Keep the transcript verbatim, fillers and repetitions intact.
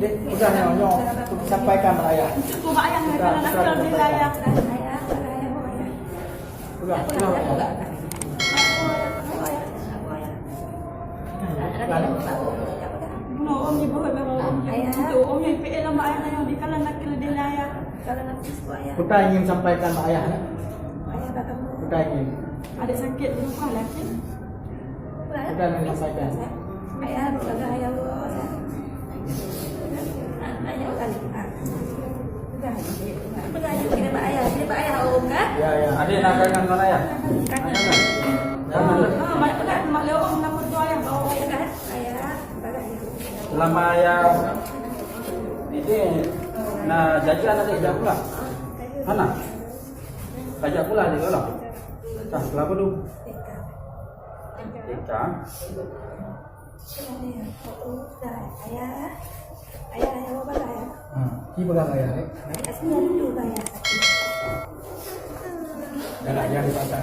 Dek, udah nyoe, nyoe. Sampaikan bak ayah. Cukup bak ayah, udah, kalau nak udah, sampaikan. Udah, udah. Bunoe om nyebut bak om nyebut. Om nyebut bak ayah, nyoe di kalan laki lagi ayah. Kalan laki ayah. Udah ingin sampaikan bak ayah, ya? Ayah bak kamu. Udah ingin. Ada sakit di rumah lagi. Udah ingin sampaikan. Ayah, udah ayah. Ayah, udah. Udah, udah. Udah, ayo, kita bak ayah. Kita bak ayah, om, kan? Ya, ya. Ada nak kangen ngon ayah? Kangen. Kangen. Jangan. Ah, mak, mak, mak Leo, om, nak foto ayah, bawa ayah, kan? Ayah, bak ayah. Selama ayah ini, na jajan adik jak pula? Hana? Tajak pula adik kalau? Tah, kenapa tu? Tika. Ayah, ayah, ayah, apa ayah? Hmm, ki pegang ayah, eh? Ayah semua tu, ayah. Dah lah, jangan dipaksa.